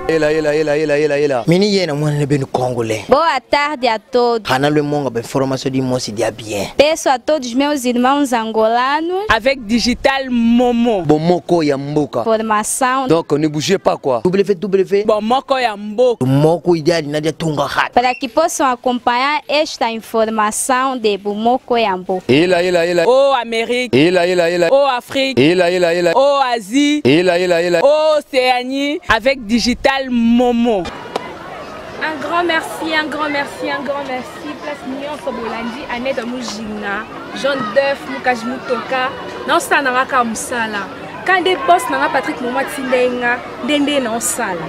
Ela, ela, ela, ela, ela, ela. Mini yena mwana ne benu congolais. Boa tarde a todos. Hana le monga ba information di mosi dia bien. Peço a todos meus irmãos angolanos. Avec Digital Momo. Bomoko ya mboka. Formação. Donc ne bougez pas quoi. WW. Bomoko ya mboka. Moko ideal na dia tunga hat. Para que possam acompanhar esta informação de Bomoko ya mboka. Ela, ela, ela. Ô Amérique. Ela, ela, ela. Ô Afrique. Ela, ela, ela. Ô Asie. Ela, ela, ela. Ô Océanie. Avec Digital Momo. Un grand merci, un grand merci, un grand merci. Place nyonso bolandi, Annette Mujinga, Jean Duff, Mukaji Mutoka. Naosala na nga kaka mosala. Ka nde boss na nga Patrick Momo atindai nga nde nde naosala.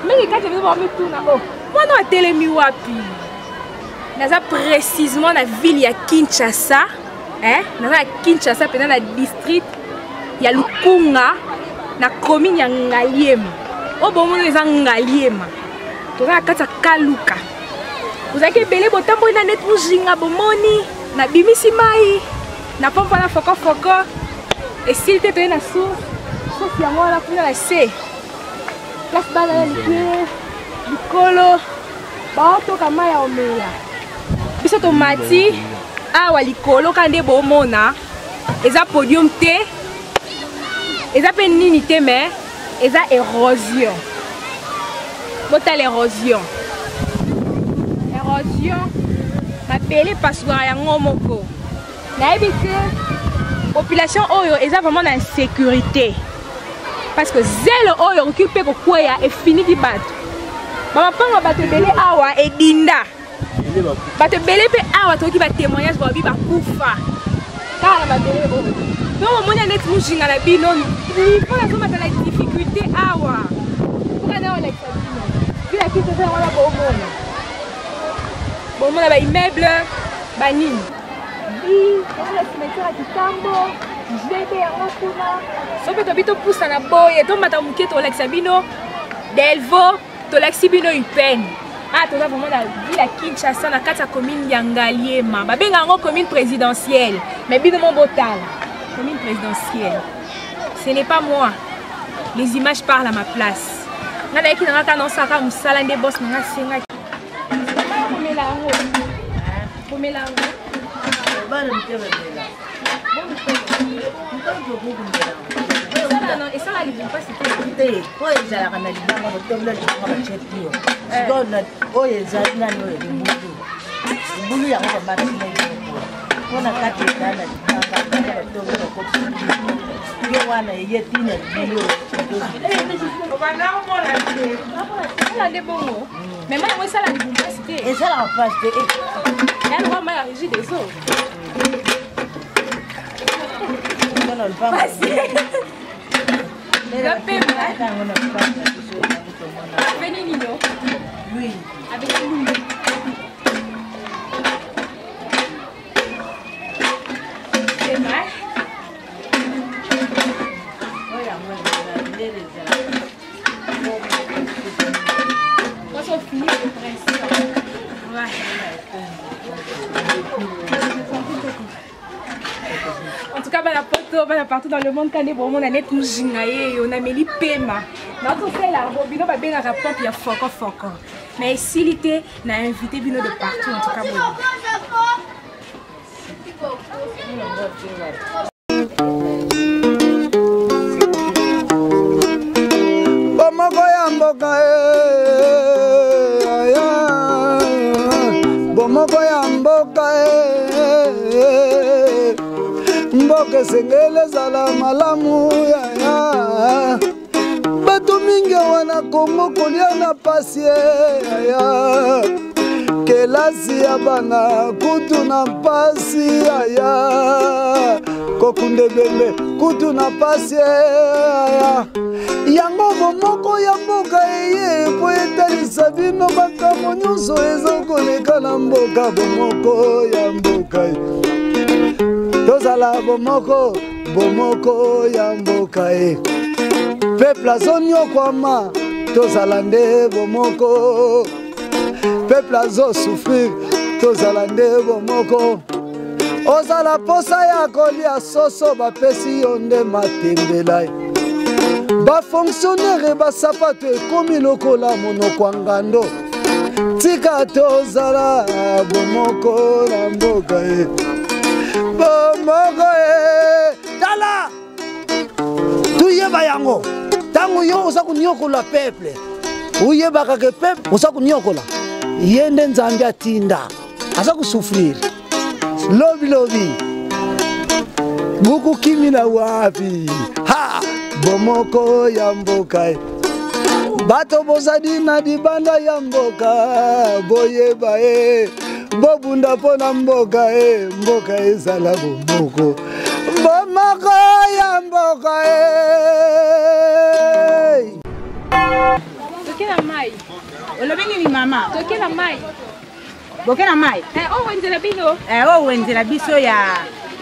Mingi kati ya biso bamituna oh, mwana atelemi wapi? Naza précisément na ville ya Kinshasa, eh? Naza na Kinshasa mpenza na district ya Lukunga na commune ya Ngaliema. Oyo bomoni eza Ngaliema. Toza na kati ya Kaluka. Ozalaki ebele botamboli na net mujinga bomoni nabimisi mai na pompa na fokofoko esili te toye na source source yango wana kuna na se place bana na likie likolo baotoka mai ya omela biso tomati awa likolo kaka nde bomona eza podium te eza mpe nini te mais eza érosion botala érosion érosion mabele epasukaka yango moko nayebi te population oyo eza vraiment na insécurité parce que zelo oyo okoki mpe kokweya efiniki bato bamapango ya bato ebele awa edinda bato ebele mpe awa toyoki batémoignage balobi bakufa kaka na mabele oyo donc omoni ya neti mojinga na bino mpo nazomata na difficulté awa mpoka na olakisa bino bino akisi wana bomona bomona baimmeuble banini bi na cimetière ya kitambo jb yango kuna so mpe tobi topusana boye tomata moke tolakisa bino delvo tolakisi bino upn ah toza vraiment na ville ya kinshasa na kati ya commune ya ngaliema babenga yango commune présidentielle mais bino mo botala commune présidentielle ce n'est pas moi les images parlent à ma place nga nayaki na nga kaka naosalaka mosala nde bos na nga asengaki komela yango komela yango bana mike bamela esala libumu mpasi te te oyo ezalaka na libanga botombola libanga batie pio sikoyo oyo ezali nani oyo libulu libulu yango bamatisi na eloko mpo na kati eza na libanga banga batombola bakotisi pio wana eye tina libulu oyo nde bongo mais mai yango esala libumu mpasi te esalaka mpasi te yalokwa mai ya régie des eaux Avenue Nino. Oui. Avec Louis. C'est mal. Moi, je finis de pression. Ouais. En tout cas, bana poto, bana partout dans le monde, kande bomona net mujinga ye, on a meli pema. Na tosala robino babengaka pompe ya foko foko. Mais esili te na invité bino de partout en tout cas boye. Bomoko ya mboka eh, bomoko ya mboka eh, mboka esengeli ezala malamu yaya bato mingi awa na kongo kolia na pasi yaya kelasi ya bana kutu na mpasi yaya kokunda ebembe kutu na mpasi yaya yango bomoko ya mboka eye mpo etalisa bino makambo nyonso ezokoleka na mboka bomoko ya mboka tozala bomoko bomoko ya mboka e peuple azonyokwama tozala nde bomoko peuple azosouffrir tozala nde bomoko ozala posa ya kolia soso bapesi yo nde matembela. Bafonctionnaire basapato ekomi lokola monoko ya ngando. Tika tozala bomoko na mboka ye, bomoko ye. Tala, toyeba yango. Ntango yo oza koniokola peuple, oyebaka ke peuple oza koniokola ye nde Nzambe atinda aza kosouffrir. Lobi lobi bokokimila wapi? Ha, bomoko ya mboka. Bato bozali na libanda ya mboka, boyeba ye, bobunda mpo na mboka ye, mboka ezala bomoko, bomoko ya mboka ye. Toke na mai. Olobi nini mama? Toke na mai. Boke na mai? Eh, oyo wenzela bino. Eh, oyo wenzela biso ya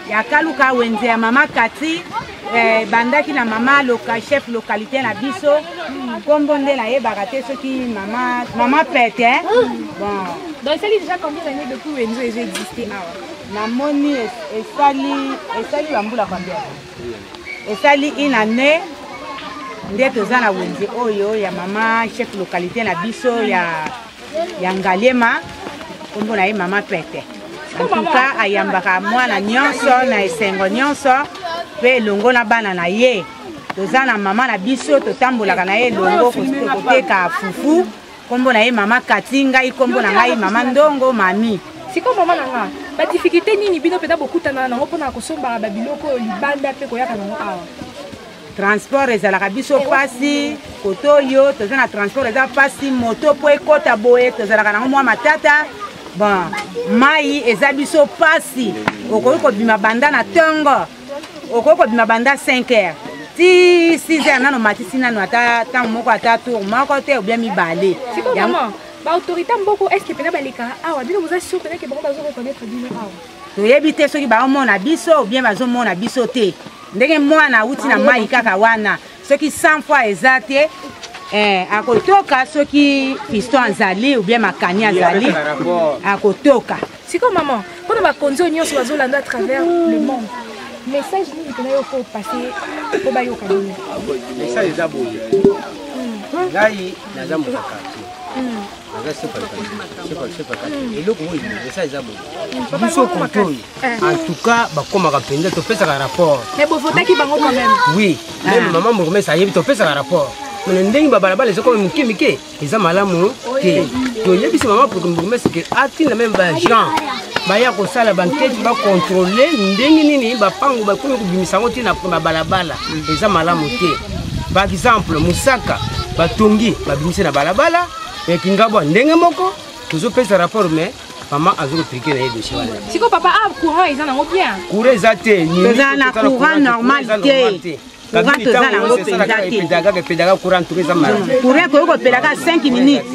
ya Kaluka, wenze ya mama Kati. Eh, bandaki na mama loka, chef localité na biso. Kombo nde nayebaka te soki mama, mama Pete, eh? Bon. Donc esali déjà combien d'années depuis wenze ezo exister awa? Namoni esali, esali bambula combien? Esali une année nde toza na wenze oyo ya mama chef localité na biso ya ya Ngaliema, kombo na ye mama Pete. En tout cas ayambaka mwana nyonso na esengo nyonso mpe elongo na bana na ye. Toza na mama na biso, totambolaka na ye elongo koteka fufu, kombo na ye mama Kati, ngai kombo na ngai mama Ndongo Mami. Sikoyo mama na nga, ba difficulté nini bino mpenza bokutana nango mpona kosombaka ba biloko oyo libanda mpe koyaka nango awa? Transport ezalaka biso pasi, koto oyo toza na transport eza pasi, moto po ekota boye tozalaka nango mwa matata. Bon, mai eza biso pasi, okoki kobima banda na tongo, okoki kobima banda 5 heures ti 6 heures nano matisi nano ata ntango moko ata tour moko te ou bien mibale. Sikoyo mama, ba autorité mboko est-ce que pena balekaka awa? Bino boza sûr pena ke bango bazo reconnaître bino awa? Toyebi te soki baomona biso ou bien bazomona biso te. Ndenge mwana awuti na mai kaka wana, soki 100 fois eza te, akotoka soki piston azali ou bien makani azali, akotoka. Sikoyo mama, mpona bakonzi oyo nyonso bazolanda à travers le monde, message nini mpena yo kopase mpo bayoka bino? Message eza boye, ngai naza moto ya quartier, naza chef ya quartier, chef ya quartier. Eloko oyo message eza boye, biso kote oyo en tout cas bakomaka mpenza, topesaka rapport. Mais bovotaki bango quand même? Oui, même mama bourgmestre ayebi, topesaka rapport. Mais ndenge babalabala ezokoma mike mike, eza malamu te. Toyebisi mama bourgmestre ke atinda même baagent baya kosala bankete, bacontrôle ndenge nini bapango bakomi kobimisa yango ntina babalabala, eza malamu te. Par exemple mosaka batongi babimisi na balabala Kingabwa, ndenge moko tozopesa rapport, mais mama azokotrike na ye dossier wana. Sikoyo papa, courant eza nango bien? Courant eza te. Toza na courant normal te. Courant toza nango mpenza te. Epedaka courant, tuka eza malamu. Courant ekoki kopelaka 5 minutes.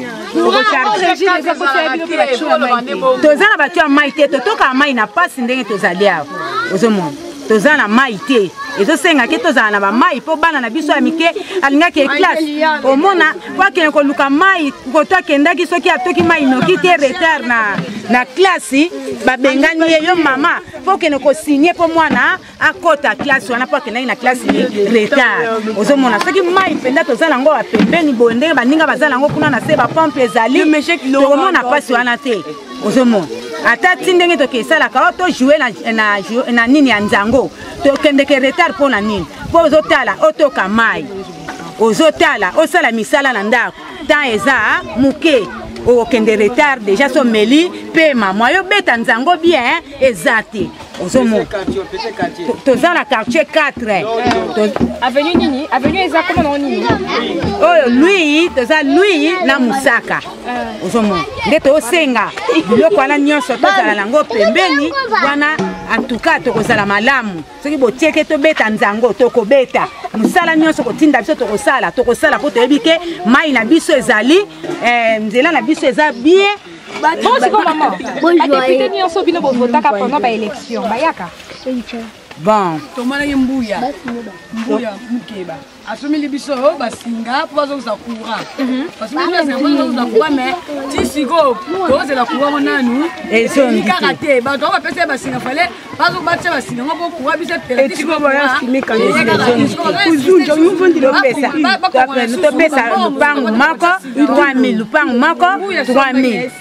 Toza na bato ya mai te, totokaka mai na pasi ndenge tozali awa. Ozomona toza na mai te, ezosengaki tozala na bamai mpo bana na biso ya mike alingaki eklasse, omona po akende koluka mai koto akendaki, soki atoki mai noki te, retard na klase, babengani ye. Yo mama mpo okende kosigne mpo mwana akota klase wana, mpo akendaki na klase retard. Ozomona soki mai mpenza toza nango ya pembeni boye, ndenge baninga baza nango kuna na se, bapompe ezali, tokomona mpasi wana te. Ozomona ata ti ndenge toke esalaka oyo tojoue na nini ya nzango, tokendeke retard mpo na nini? Mpo ozotala otoka mai, ozotala osala misala na ndako, temps eza moke, okokende retard déjà. So omeli pema mwa yo beta nzango bien eza te. Ozomona toza na quartier 4. Avenue nini? Avenue eza koma nango nini? Oyo lui toza lui na mosaka. Ozomona nde tosenga biloko wana nyonso tozala nango pembeni wana, en tout cas tokozala malamu. Soki botieke tobeta nzango, tokobeta mosala nyonso kotinda biso, tokosala, tokosala mpo toyebi ke mai na biso ezali, nzela na biso eza bien. Bon, sikoyo mama, badepute nyonso bino bovotaka pendant baélection bayaka? Bon, tomonaki mbuya mbuya mukeba asomeli biso basinga mpo bazongisa courant, basomeli biso basinga mpo bazongisa courant, mais ti sikoyo tozela courant ngo nanu Ezongi te. kaka te. Bato yango bapesa ye basinga, fale batia basinga ngo mpo courant biso epela. Ti sikoyo topesa topesa lupangu moko 3000, lupangu moko 3000.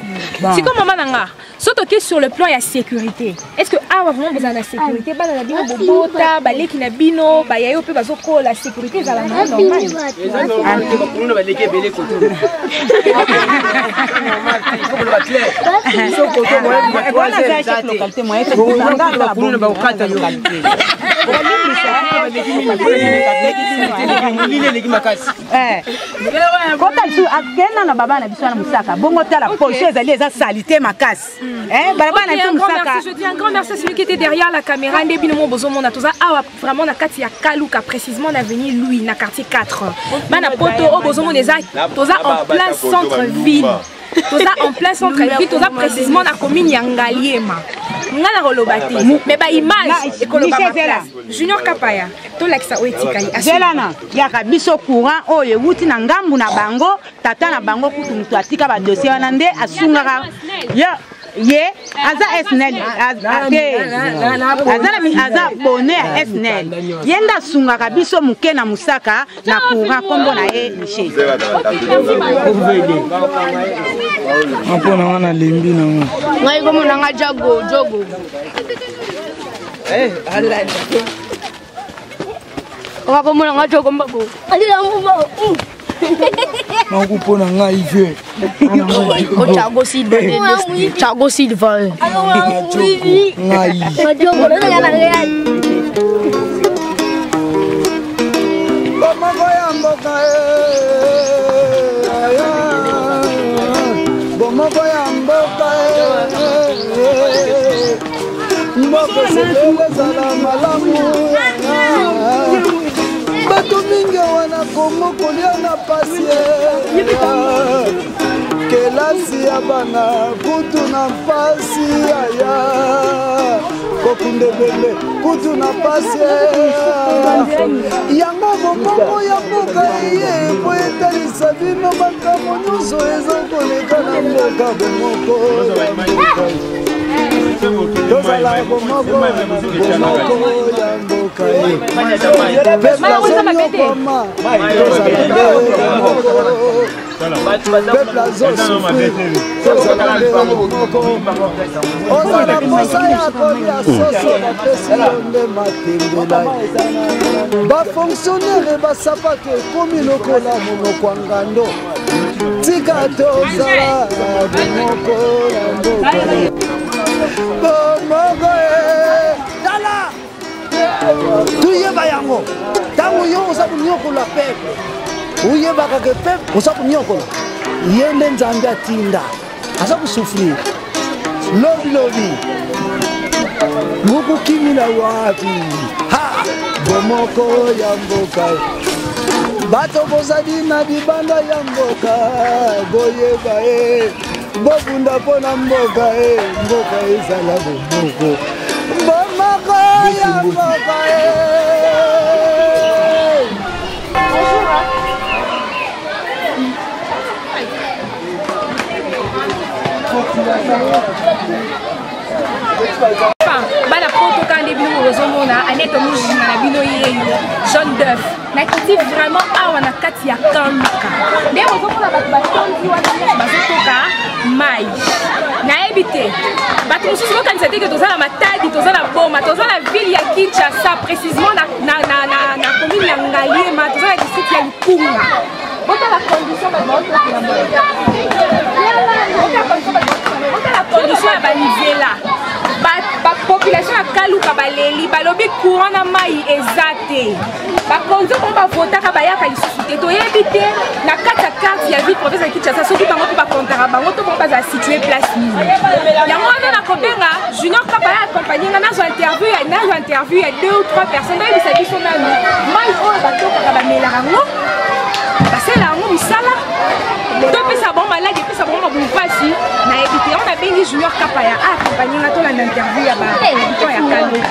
Bon. Sikoyo mama na nga, so toke sur le plan ya sécurité, est ce que awa vraiment bozala na sécurité? Bana na bino bobota, baleki na bino, bayayo mpe bazokola, sécurité ezala nango normal? Eza normal te, bakuluna baleki ebele koto. Normal te, il faut koloba clair. Biso koto Wana aza chef localité, moyen te. Bakuluna bakokata yo. Molili eleki makasi. Kota lisusu akenda na baba na biso wana mosaka bongo. Tala position ezali, eza saleté makasi. Balabala na Ok, biso un grand mosaka. merci. Je dis un grand merci à celui qui était derrière la caméra. Nde bino mo bozomona, toza awa vraiment na kati ya Kaluka, précisément na avenue Louis, na quartier 4. Bana poto oyo bozomona, eza toza en plein centre ville. Toza en plein centre ville, toza précisément na commune ya Ngaliema. Nga na koloba te, mais ba image ekoloba Michel ma Zela. place. Junior Kapaya, tolakisa oyo etikali. Zelana yaka biso courant oyo ewuti na ngambu na bango. Tata na bango kutu moto atika badossier wana nde asungaka ye. Ye aza SNEL te, aza na aza bone ya SNEL. Ye nde asungaka biso moke na mosaka na courant. Nkombo na ye Michel. Mpo na nga nalembi nango. Ngai komona nga Jago Jogo. Oka komona nga Jogo Mbago. Naku mpo na ngai vie. O Thiago Silva. Thiago Silva. Ngai. Bomoko ya mboka eh, bomoko ya mboka eh, mboka esengeli ezala malamu. Bato mingi wana Kongo kolia na pasi, kelasi ya bana kutu na mpasi, aya kokunda ebembe kutu na pasi. Yango bomoko ya mboka eye po etalisa bino makambo nyonso eza koleka na mboka. Bomoko ya mboka, tozala bomoko, bomoko ya mboka ye. Peuple azonyokoma, tozala nde bomoko. Peuple azosouffrir, tozala nde bomoko. Ozala mposa ya kolia soso, bapesi yo nde matembela. Bafonctionnaire, basapato ekomi lokola monoko ya ngando. Tika tozala bomoko ya mboka, bomoko e. Tala, toyeba yango. Ntango yo oza konyokola peuple, oyebaka ke peuple oza konyokola ye nde Nzambe atinda aza kosouffrir. Lobilobi mokokimila wapi? Ha, bomoko ya mboka. Bato bozali na libanda ya mboka, boyeba e, bobunda mpo na mboka e, mboka ezala bomoko, bomoko ya mboka e. Bana poto, kaka nde bino bozomona Anete Mujinga na bino yeyo jaune d'œuf. Nakiti vraiment awa na kati ya Kaluka, nde bozomona bato batondi wana nyonso bazotoka mai. Nayebi te, bato mosusu bokanisa te ke toza na Matadi, toza na Boma. Toza na ville ya Kinshasa, précisément na commune ya Ngaliema, toza na district ya Lukunga. Botala condition bato baotokela mai, botala condition ya banizela. Bapopulation ya Kaluka baleli, balobi courant na mai eza te. Bakonzi oyo bavotaka bayaka lisusu te. Toyebi te na kati ya carte ya ville province ya Kinshasa soki bango mpe bakontaka bango to bango bazala situé place nini. Yango wana nakobenga Junior Kapa ya accompagne nga, nazwa interview ya deux ou trois personnes, bayebisa biso nanu mai oyo batokaka, bamelaka yango, basala yango mosala, topesa bango maladi, epesa bango mabumu mpasi. Nayebi te, yango nabengi. Junior Kapaya aaccompagne nga tolanda interview ya bahabitant ya Kaluka.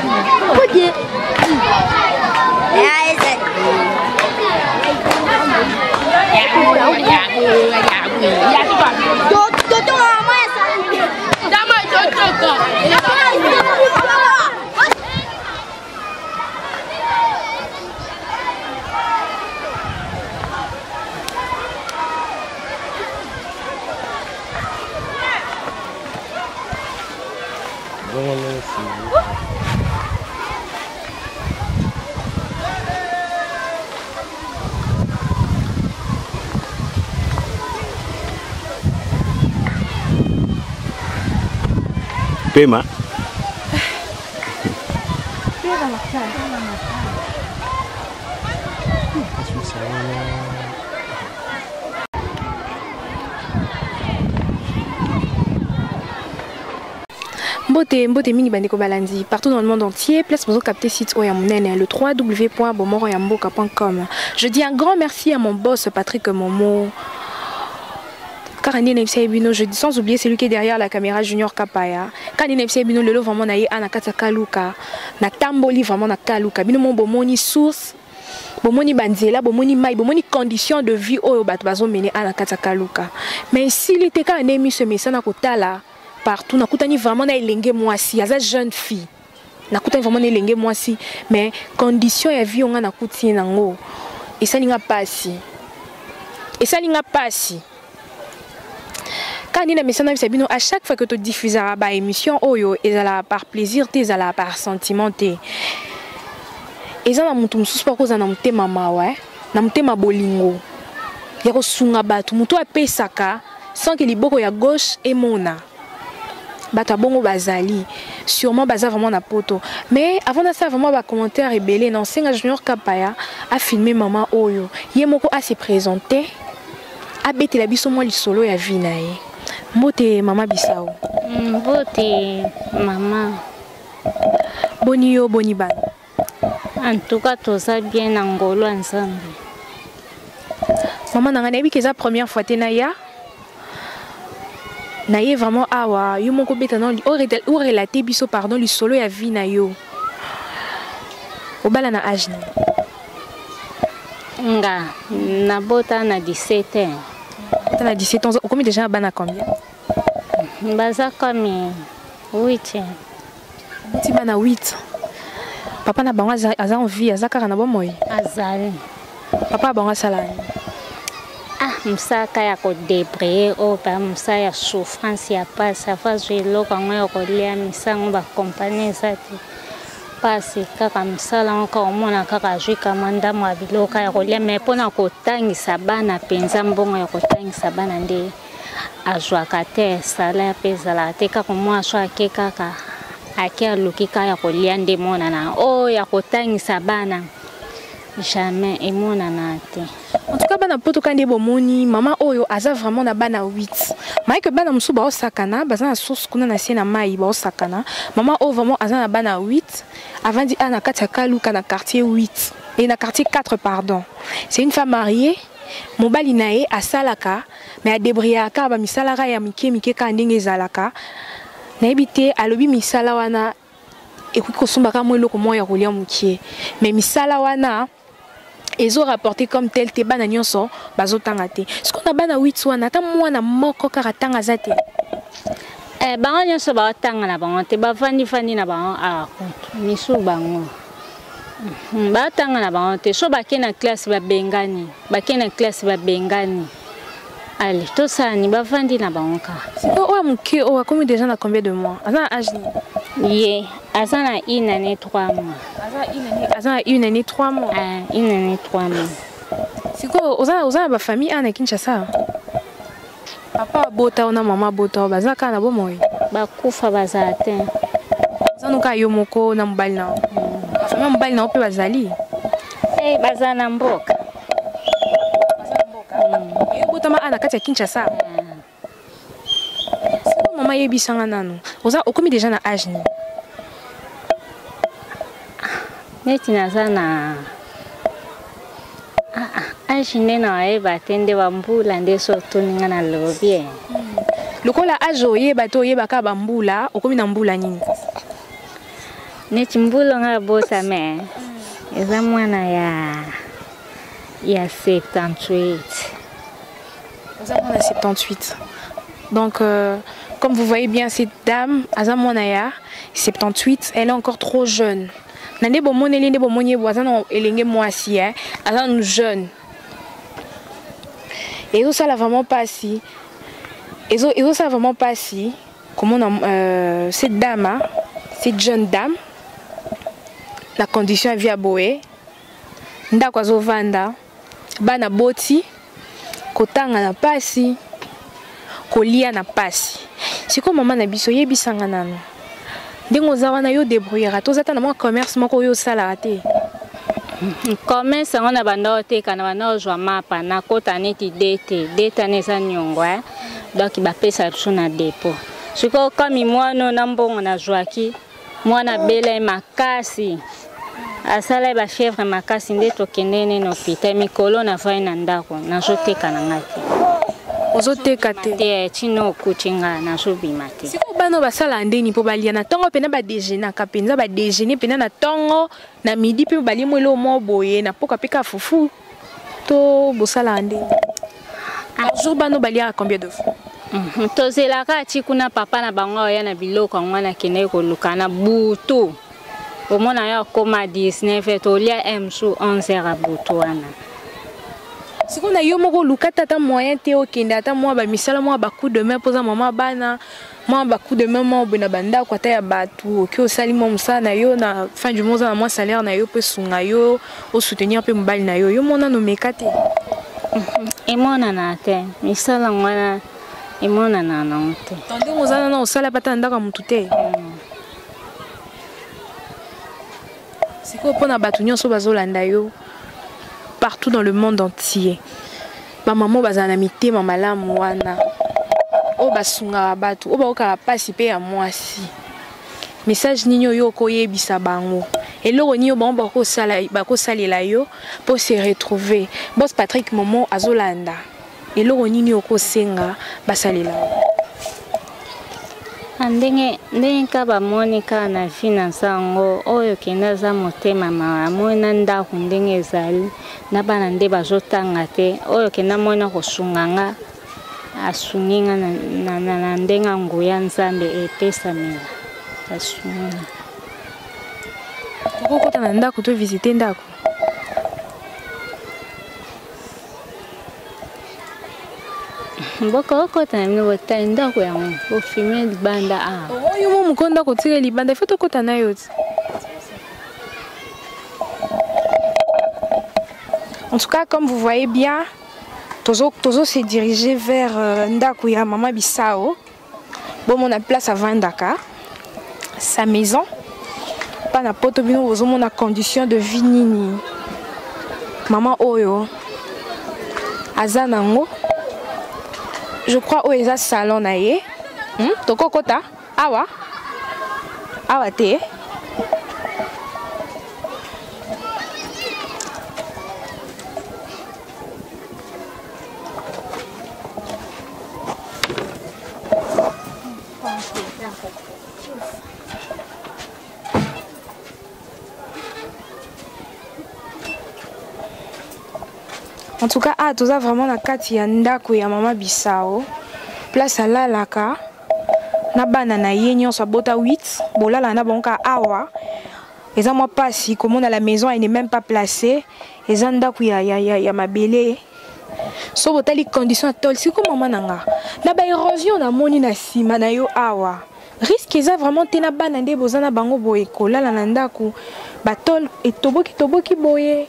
Pema. Mbote, mbote mingi bandeko balandi partout dans le monde entier, place bozo capter site oyo ya monene le www.bomoroyamboka.com. Je dis un grand merci à mon boss Patrick Momo. Kaka nde nayebisa bino, je dis sans oublier celui qui est derrière la caméra, Junior Kapaya. Kaka nde nayebisa bino lelo vraiment na ye ana kati ya Kaluka, na tamboli vraiment na Kaluka. Bino mo bomoni source, bomoni banzela, bomoni mai, bomoni condition de vie oyo bato bazomene ana kati ya Kaluka. Mais esili te, kaka nde miso emesana kotala partout, nakutani vraiment na elenge mwasi, aza jeune fille. Nakutani vraiment na elenge mwasi, mais condition ya vie oyo nga nakuti ye nango esali nga pasi. Esali nga pasi. Kaka nde na mesana bisa bino, à chaque fois que todiffusaka ba émission oyo, ezalaka par plaisir te, ezalaka par sentiment te. Eza na motu mosusu mpo akozala na motema mawa, na motema bolingo ya kosunga bato, motu apesaka sans que liboko ya gauche emona. Bato ya bongo bazali sûrement, baza vraiment na poto. Mais avant nasala vraiment ba commentaire ebele, na osenga Junior Kapaya afilme mama oyo, ye moko ase présente, abetela biso mwa lisolo ya vie na ye. Mbote mama Bisao. Mbote mama. Boni yo, boni bana? En tout cas toza bien na ngolo ya Nzambe. Mama na ngai, nayebi ke eza première fois te naya na ye vraiment awa. Yo moko beta na orelate biso, pardon, lisolo ya vie na yo. Obala na age nini? Nga nabota na 17 ans. Obota na 17 ans, okomi déjà na bana combien? Baza comme 8. Oboti bana 8. Papa na bango aza en vie, aza kaka na bomoi? Azali. Papa bango asala nini? Ah, mosaka ya kodebraye oyo pa mosala ya souffrance ya pasi, afa azwa eloko yango ya kolia, misango bakompani eza te, pasi kaka mosala yango, kaka omona kaka azwi kama ndambo ya biloko ya kolia, mai mpona kotangisa bana mpenza, mbongo ya kotangisa bana nde azwaka te, salaire mpe ezalaka te, kaka mwa so ake kaka ake aluki kaka ya kolia nde emonana, oyo ya kotangisa bana jamais emonana te. En tout cas bana poto kandi bomoni mama oyo aza vraiment na bana 8. Maike bana mosusu baosakana, baza na source kuna na se na mai baosakana. Mama oyo vraiment aza na bana 8, avandi a na kati ya Kaluka na quartier 8 et na quartier 4 pardon. C'est une femme mariée. Mobali na ye asalaka, mais adebriyaka ba misalaka ya mike mike kaka ndenge ezalaka. Nayebi te, alobi misala wana ekoki kosombaka mwa eloko moko ya kolia mokie, mais misala wana ezo rapporter comme tel te, bana nyonso bazotanga te. Sikoyo na bana 8 wana, ata mwana moko kaka tanga aza te? Bango nyonso baotanga na bango te, bavandi-vandi na bango awa kutu misu bango. Baotanga na bango te, so bake na classe babengani, bake na classe babengani. Ale tosani bavandi na bango kaka. Sikoyo oyo moke oyo akomi déjà na combien de mois? Aza na âge nini? Ye aza na une année 3 mois. Aza na une année 3 mois. Ah, une année 3 mois. Sikoyo oza na bafamille awa na Kinshasa? Papa abota na mama abota, baza kaka na bomoi? Bakufa, bazala te. Oza noka yo moko na mobali na yo? Bafamille ya mobali na yo mpe bazali? Eh, bazala na mboka. Ebotama awa na kati ya Kinshasa? Sikoyo mama, yebisanga nanu, oza okomi déjà na âge nini? Neti naza na âge nde nayeba te, nde bambula nde so otuninga na lobi. Lokola age oyeba te, oyebaka bambula, okomi na mbula nini? Neti mbula nga abotame eza mwana ya 78. Oza mwana 78. Donc comme vous voyez bien, cette dame aza mwana ya 78, elle est encore trop jeune. Na nde bomoneli, nde bomoni ye boye, aza na elenge mwasi, eh? Aza nanu jeune. Ezosala vraiment mpasi, ezosala vraiment mpasi komona cette dame, hein, cette jeune dame na condition ya vie ya boye, ndako azovanda, bana boti, kotanga na pasi, kolia na pasi. Sikoyo mama na biso, yebisanga nano ndenge oza wana, yo débrouillera toza ata na mwa commerce moko oyo osalaka te? Commerce yango na banda oteka, na banda ozwa mapa, nakota neti dete dete wana eza niongo, eh? Donc bapesa biso na dépôt. Sikoyo kami mwana oyo na mbongo nazwaki, mwana abela ye makasi, asala ye bafièvre makasi, nde tokende nene hôpital. Mikolo navai na ndako, nazoteka na ngai te. Ozoteka te? Te, tino okuti nga nazobima te. Sikoyo bana oyo basalaka ndeni mpo balia na ntongo mpena? Badejeunaka mpenza, badejeuner mpena na ntongo, na midi mpe balie mwa eloko moko boye, na poka mpe ka fufu to bosalaka ndeni? Par jour bana oyo baliaka combien de fois? Tozelaka ati kuna papa na bango aoya na biloko yango wana, akendeki koluka na butu. Omona yo akoma 19, tolia m su 11 ya butu wana. Sikoyo na yo moko oluka te ata moyen te okende ata mwa bamisala, mwa bacoup de main, mpo oza mama bana, mwa bacoup de main mwa boye na bandako ata ya bato, oki osali mwa mosala na yo, na fin du mois oza na mwa salaire na yo mpo esunga yo osoutenir mpe mobali na yo? Yo mona omeka te? Emonana te, misala yango wana emonana nango te. To ndenge oza nana, osala mpe ata na ndako ya motu te? Sikoyo mpona bato nyonso bazolanda yo partout dans le monde entier, bamama oyo bazala na mitema malamu wana, oyo basungaka bato, oyo baokaka mpasi mpe ya mwasi, message nini oyo okoyebisa bango? Eloko nini oyo bango bakosalela yo mpo se retrouver? Boss Patrick Momo azolanda, eloko nini okosenga basalela yo? Ndenge ka bamoni kaka na vie na nsango oyo kende aza motema mawa, amoni na ndako ndenge ezali, na bana nde bazotanga te. Oyo kende amoni na kosunga nga, asungi nga na ndenge ya nguya Nzambe epesamela, asungi nga. Tokokota na ndako, to visite ndako. Mboka okota na bino, botali ndako yango, bofilme libanda awa. Oyo mo moko ndako otika libanda, ifo tokota na yo ti. En tout cas, comme vous voyez bien, tozo se diriger vers ndako ya mama Bissau. Bomona place avandaka, sa maison. Pa na poto bino bozomona condition de vie nini mama oyo aza nango. Je crois oyo eza salon na ye. Tokokota awa awa te. En tout cas, ah, toza vraiment na kati ya ndako ya mama Bissau. Place alalaka na bana na ye nyonso, abota 8, bolala na bango kaka awa. Eza mwa pasi komona la maison, elle n'est même pas placée. Eza ndako ya mabele. So botali condition ya tol, siko mama na nga. Na ba érosion namoni na nsima na yo awa. Risque eza vraiment te na bana nde boza na bango boye kolala na ndako, batol etoboki toboki boye.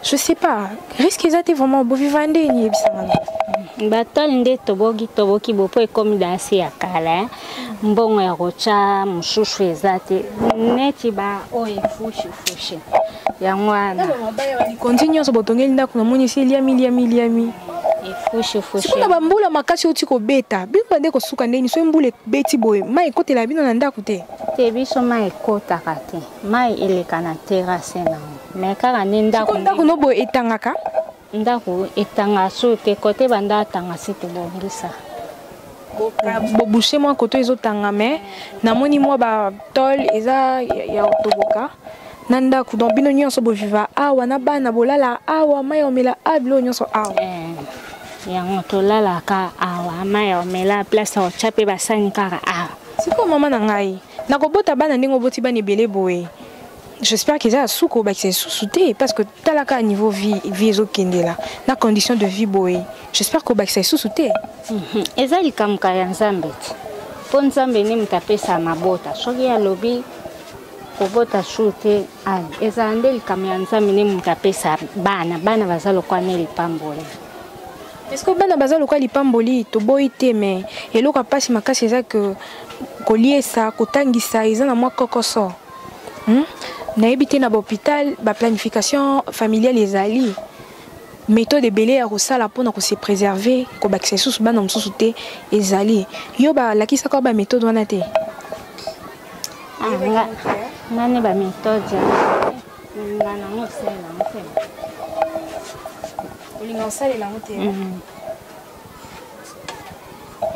Je sais pas, risque eza te vraiment boviva ndeni? Yebisanga na. Batole nde toboki toboki bo po ekomi danse ya kala, eh. Mbongo ya kotya mosusu eza te, neti ba oyo efushifushi yango wana. Likondi nyonso botongeli ndako, namoni esi eliami eliami eliami. Efushifushi. Sikoyo na bambula makasi oti kobeta bino, bande kosuka ndeni soki mbula ebeti boye, mai ekotela bino na ndako te? Te, biso mai ekotaka te, mai eleka na terrasse nango, mais kaka nde ndako. Sikoyo ndako no boye etangaka? Ndako etanga so te, kote banda atanga si tobongisa. Bobouche mwa koto ezotanga, mais namoni mwa batole eza ya kotoboka na ndako. Donc bino nyonso boviva awa na bana, bolala awa, mai omela a biloko nyonso awa? Yango tolalaka awa, mai ya omela, place ya kotya mpe basani kaka awa. Sikoyo mama na ngai, nakobota bana ndenge oboti bana ebele boye, j'espère que eza ya suka, obakisa lisusu te, parce que talaka niveau vie, vie ezokendela na condition de vie boye, j'espère que obakisa lisusu te. Eza likambo ya Nzambe te, mpo Nzambe nde moto apesa mabota. Soki alobi kobota su te, ezala nde likambo ya Nzambe nde moto apesa bana. Bana baza lokwa ne lipamboli. Est-ce que bana baza lokwa lipamboli? Toboyi te, mais eloko ya mpasi makasi eza ke koliesa, kotangisa eza na mwa kokoso. Nayebi te, na bahôpital baplanification familiale ezali, méthode ebele ya kosala mpona kose préserver, kobakisa lisusu bana mosusu te ezali. Yo balakisaka baméthode wana te? Nga ne baméthode nga nango osalela yango te. Olinga osalela yango te?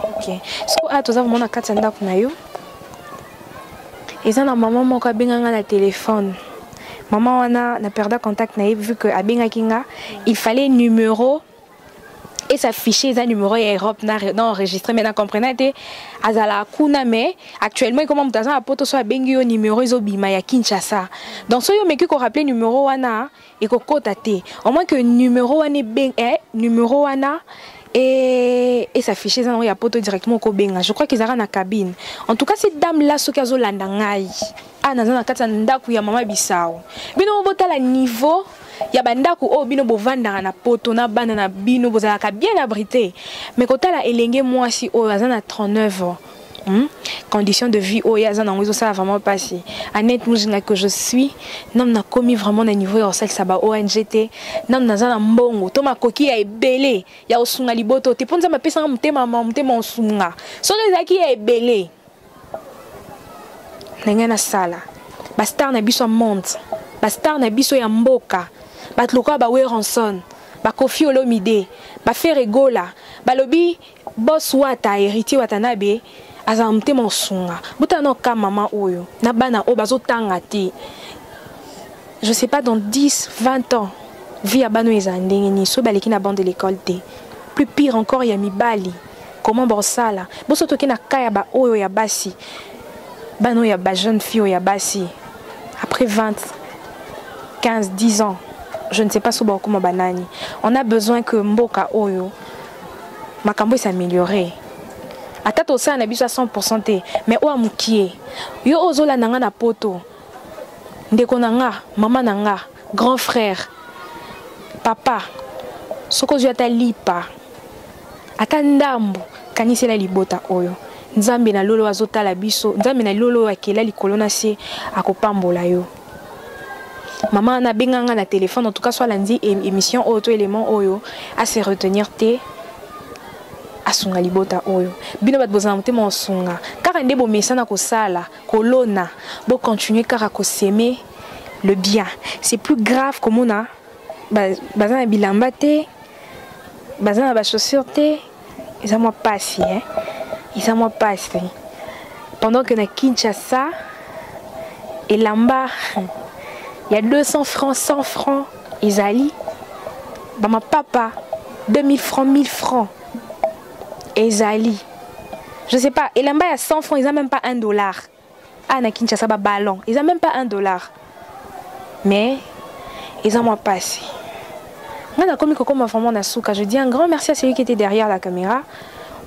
Ok, siko awa toza vraiment na kati ya ndako na yo. Eza na mama moko abenga nga na telefone. Mama wana na perda contact na ye, vu que abengaki nga, il fallait numéro et s'afficher, eza numéro ya Europe na enregistré, mais na comprena te azala kuna. Mais actuellement ekoma moto aza na Poto, so abengi yo, numéro ezobima ya Kinshasa. Donc soki omeki korappeler numéro wana, ekokota te. Au moins que numéro wana ebeng, numéro wana et s'afficher eza nango ya Poto, directement okobenga. Je crois qu'ezalaka na cabine. En tout cas, cette dame là, soki azolanda ngai, ah, naza na kati ya ndako ya mama Bisao. Bino botala niveau ya bandako oyo bino bovandaka na Poto na bana na bino, bozalaka bien abrité, mais kotala elenge mwasi oyo aza na 39 ans, Condition de vie oyo aza nango ezosala vraiment mpasi. Annette Mujinga que je suis, nanu nakomi vraiment na niveau ya kosalisa ba ONG te, nanu naza na mbongo to makoki ya ebele ya kosunga liboto te, mpo Nzambe apesanga motema ma motema osunga. Soki ezalaki ya ebele na ngai nasala, bastar na biso ya monde, bastar na biso ya mboka, bato lokola baWerrason, baKoffi Olomide, baFerre Gola, balobi boss Wata, Héritier Watanabe azala motema osunga. Botala na oka mama oyo na bana oyo bazotanga te. Je sais pas, dans 10 20 ans, vie ya bana oyo ezala ndenge nini soki baleki na banc de l'école te? Plus pire encore, ya mibali, comment bosala? Boso toke na ka ya baoyo ya basi, bana oyo ya bajeune fille oyo ya basi, après 20 15 10 ans, je ne sais pas so bakokoma banani. On a besoin que mboka oyo makambo es'améliorer, ata tosala na biso ya 100 te, mais oyo ya mokie. Yo oyo ozolanda nga na Poto, ndeko na nga, mama na nga, grand frère, papa, soki ozwi ata lipa, ata ndambo, kanisela libota oyo. Nzambe na lolo azotala biso, Nzambe na lolo oyo akela likolo na se akopambola yo. Mama wana abenga nga na telefone. En tout cas, so alandi émission oyo to élément oyo, ase retenir te, asunga libota oyo. Bino bato bozala motema osunga, kaka nde bomesana kosala, kolona, bocontinue kaka kosemer le bien. C'est plus grave komona baza na bilamba te, baza na bachaussure te, eza mwa pasi, hein? Eza mwa pasi, pendant que na Kinshasa elamba ya 200 francs, 100 francs ezali, bamapapa 2000 francs, 1000 francs ezali. Je sais pas, elamba ya 100 francs eza même pas 1 dollar. Ah, na Kinshasa baballon eza même pas 1 dollar, mais eza mwa pasi. Nga nakomi kokoma vraiment na suka. Je dis un grand merci à celui qui était derrière la caméra,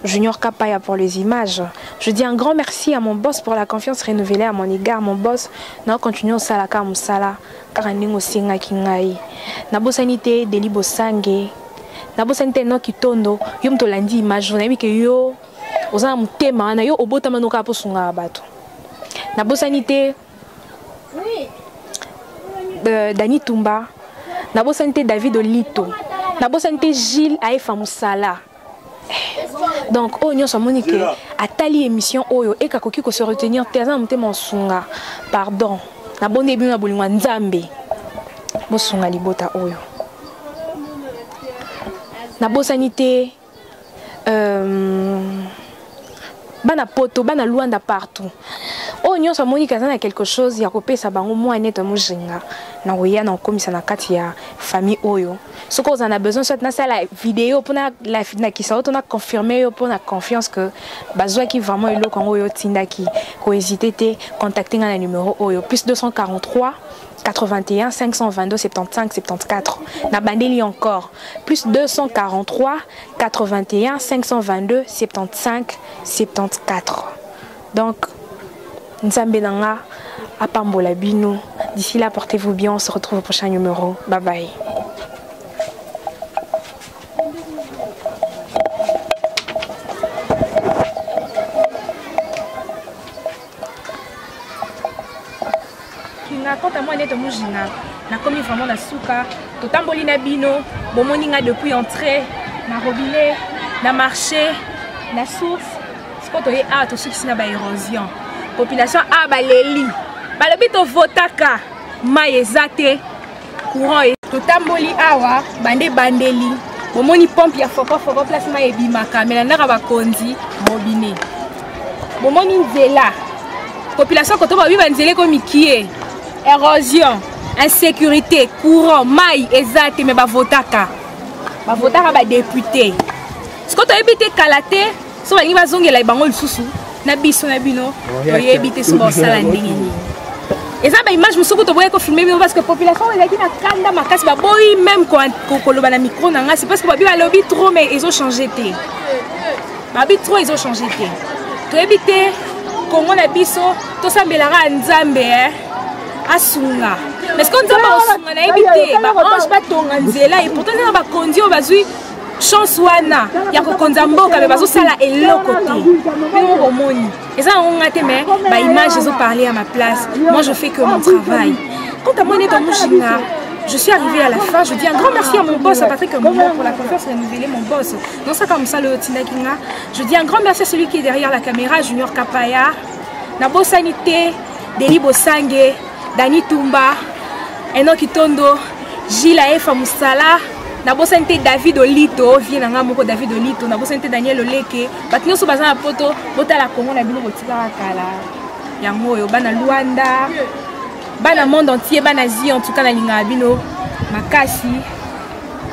Junior Kapaya pour les images. Je dis un grand merci à mon boss pour la confiance renouvelée à mon égard. Mon boss, na continue osalaka mosala kaka ndenge osengaki ngai. Nabosani te Deli Bosange, nabosani te Noki Tondo. Yo moto olandi image, nayebi ke yo oza na motema wana, yo obotama no kaka mpo osungaka bato. Nabosani te Dani Tumba, nabosani te David Olito, nabosani te Gilles Aefa mosala. Donc oyo nyonso amoni ke atali émission oyo eke akoki kose retenir te, aza na motema osunga, pardon, nabondi bino na bolingo ya Nzambe, bosunga libota oyo. Nabosani te. Bana poto, bana Luanda partout. Oyo nyonso amoni kaza na quelque chose ya kopesa bango mwa nete mojinga na koya na kokomisa na kati ya famille oyo. Soki oza na besoin soit nasala video mpona nakisa yo to na confirme yo mpona confiance que bazwaki vraiment eloko yango oyo otindaki, kohésite te, contacte nga na numéro oyo plus 243 81 522 75 74. Na bandeli encore plus 243 81 522 75 74. Donc Nzambe nanga apambola bino. D'ici là, portez-vous bien, on se retrouve au prochain numéro. Bye bye. Kinga, quant à moi, nete mujinga nakomi vraiment na suka. Totamboli na bino, bomoni nga depuis entrée na robinet, na marché, na source. Sikoyo toye awa, tosukisi na baérosion. Population awa baleli, balobi tovotaka, mai eza te, courant e. Totamboli awa bande bandeli, bomoni pompe ya fokofoko place mai ebimaka, melandaka bakonzi robinet. Bomoni nzela, population koto babi banzela ekomi kie, érosion, insécurité, courant, mai eza te, me bavotaka, bavotaka badepute. Sikoyo toyebi te, kala te so balingi bazongela bango lisusu na biso na bino, toyebi te so baosala ndenge nini. Eza baimage mosuku toboyi kofilme bino parce que population ezalaki na kanda makasi, baboyi même koloba na micro na nga. C'est parce que babi balobi trop, mais ezochange te, babi trop ezochange te. Toyebi te, Kongo na biso tosambelaka ya Nzambe asunga, mais ce Nzambe akosunga nayebi te. Baange batonga nzela, et pourtant eza na bakonzi oyo bazwi chance wana ya kokonza mboka, me bazosala eloko te. Bino moko bomoni, eza yango nga te, mais baimage ezoparler à ma place. Moi, je fais que mon travail. Quant à moi, Neto Mujinga, je suis arrivée à la fin. Je dis un grand merci à mon boss, à Patrick Momo, pour la confiance renouvelée, mon boss. Dans ça, comme ça, le Tinakinga. Je dis un grand merci à celui qui est derrière la caméra, Junior Kapaya, Nabo Sanité, Deli Bosange, Dani Tumba, Enoch Itondo, Gilles Aefa Moussala, Nabo Sanité, David Olito, vie nanga moko David Olito, Nabo Sanité, Daniel Oleke, bato nyonso baza na poto, botala Congo na bino botikaka kala. Yango oyo, bana Luanda, bana monde entier, bana Asie, en tout cas nalingaka bino makasi.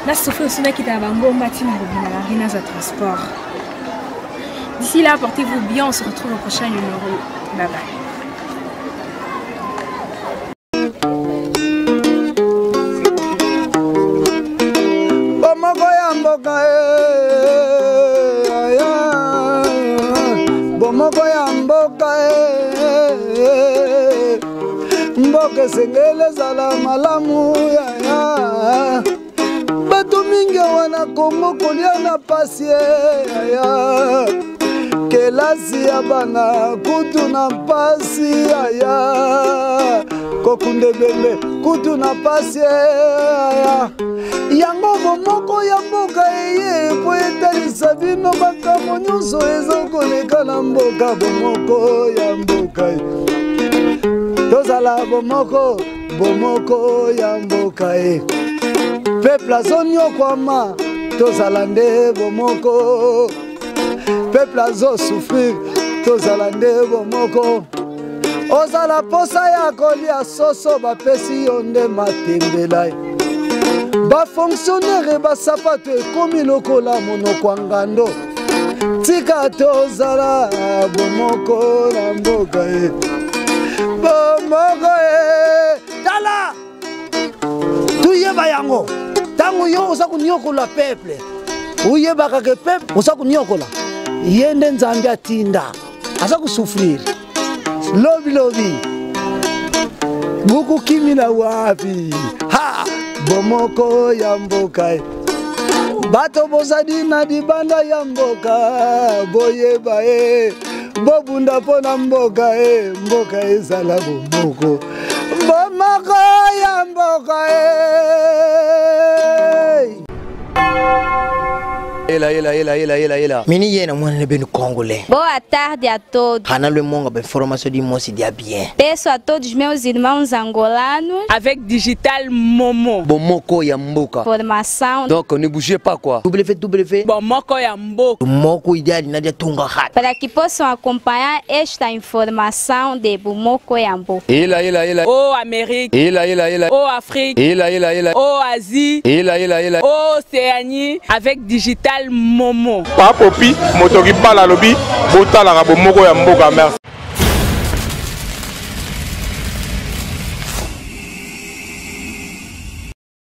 Nasouffrir osi nakita na bangomba ntina kobima na rue nazwa transport. D'ici là, portez-vous bien, on se retrouve au prochain numéro. Bye bye. Bomoko ya mboka e, bomoko ya mboka e, mboka esengeli ezala malamu yaya. Bato mingi awa na Kongo kolia na pasi yaya, kelasi ya bana kutu na mpasi yaya, kokunda ebembe kutu na pasi yaya. Yango bomoko ya mboka eye po etalisa bino makambo nyonso ezokoleka na mboka. Bomoko ya mboka, tozala bomoko, bomoko ya mboka e. Peuple azonyokwama, tozala nde bomoko. Peuple azosouffrir, tozala nde bomoko. Ozala posa ya kolia soso, bapesi yo nde matembela. Bafonctionnaire basapato ekomi lokola monoko ya ngando. Tika tozala bomoko na mboka e, bomoko e. Tala, tuyeba yango. Ntango yo oza koniokola peuple, oyebaka ke peuple oza koniokola ye nde Nzambe atinda aza kosouffrir. Lobilobi bokokimila wapi? Ha, bomoko ya mboka e. Bato bozali na libanda ya mboka, boyeba e, bobunda mpo na mboka e, mboka ezala bomoko, bomoko ya mboka e. Ela ela ela ela ela ela. Mini ye na mwana ne benu congolais. Boa tarde a todos. Hana le monga ba information di mosi dia bien. Peço a todos meus irmãos angolanos. Avec Digital Momo. Bomoko ya mboka. Formação. Donc ne bougez pas quoi. WW. Bomoko ya mboka. Moko ideal nadia tunga hat. Para que possam acompanhar esta informação de Bomoko ya mboka. Ela ela ela. O Amérique. Ela ela ela. O Afrique. Ela ela ela. O Asie. Ela ela ela. Océanie avec Digital Momo. Papopi moto kibala alobi botalaka bomoko ya mboka merci.